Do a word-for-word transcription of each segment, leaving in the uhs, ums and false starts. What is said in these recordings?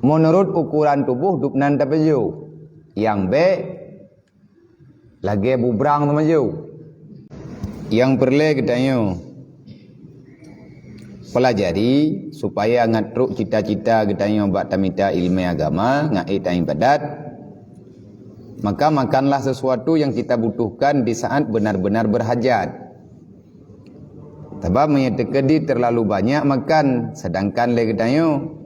Meunurot ukuran tuboh dubnan tapajoh. Nyang bék lagée bubrang tamajoh. Nyang peureulée geutanyoe peulajari supaya ngat trok cita-cita geutanyoe bak tamita ileumé agama ngat ék taibadat, maka makanlah sesuatu yang kita butuhkan di saat benar-benar berhajat. Sabab meunyoe teukeudi terlalu banyak makan, sedangkan lé geutanyoe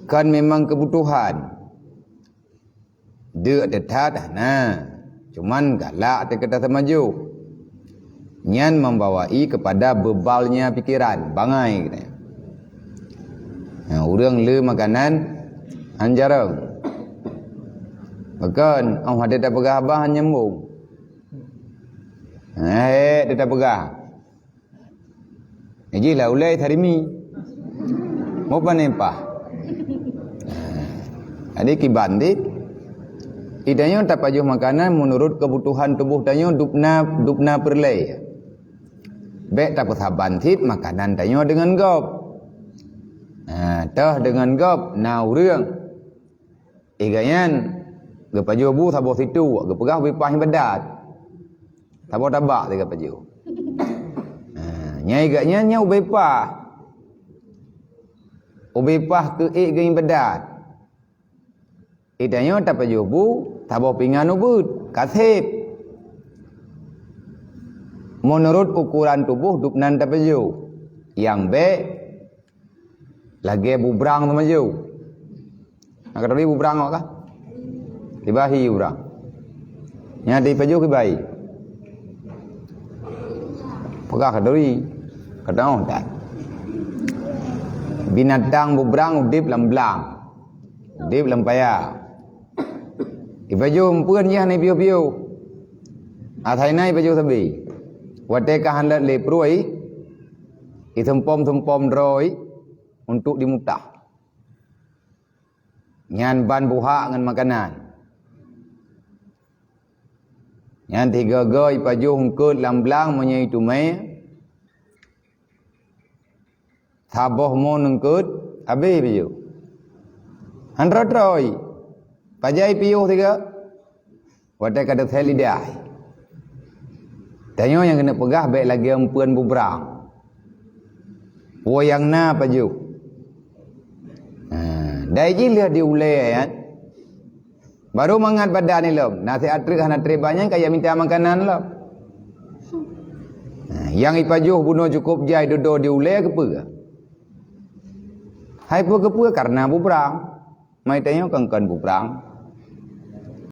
kan memang kebutuhan. Deuk teuthat hana, cuman galak teukeudi tamajoh. Nyan membawai kepada bebalnya pikiran, bangai geutanyoe. Nah, ureuëng le makanan hanjarong. Bahkan, oh ada tak peugah abah nyambung. Hek, teutab peugah. Jih lah ulée tarimi. Mau panen pah. Jadi kiban dit. Itanyoe tapajoh makanan meunurot kebutuhan tuboh tanyoe dubna, dubna peureulée. Bék tapeusaban cit makanan tanyoe deungon gob. Nah, toh deungon gob na ureuëng. Iga nyan geupajoh bu saboh situ, geupeugah ubé pah ibadat. Saboh tabak lé geupajoh. Ha, nyai gak nyan nyan ubé pah. Ubé pah keu ék geuibadat. Itanyoe tapajoh bu saboh pingan ubeut, kaseb. Meunurot ukuran tuboh dubnan tapajoh. Nyang bék lagée bubrang tamajoh. Nah, ka turi bubrang awak kah? Tibahi bubrang. Nya dipajoh kibai. Peugah ka turi. Ka teuoh that. Binatang bubrang udeb lam blang. Udeb lam paya. Ipajoh umpeuen yah na piôh-piôh. Asai na ipajoh sabe. Watée ka han lé pruet, iseumpom-seumpom droe untuk dimutah. Nyan ban buhak ngon makanan. Nyan tiga-ga ipajoh eungkot lam blang meunyoe itumé. Saboh mon eungkot habéh ipajoh. Han troe-troe. Pajan ipiôh tiga. Watée ka teusé lidah. Tanyoe nyang keuneuk peugah bék lagée umpeuen bubrang. Peue nyang na pajoh. Ha, dai jih lheueh di ulée nyan. Baru mangat badan ilom, na siat treuk hana treuk banyan kaya mita makanan lom. Ha, nyang ipajoh bunoe cukup jai dudoe di ulée keupeue? Hai peue keupeue? Karena bubrang. Mai tanyoe kon-kon bubrang.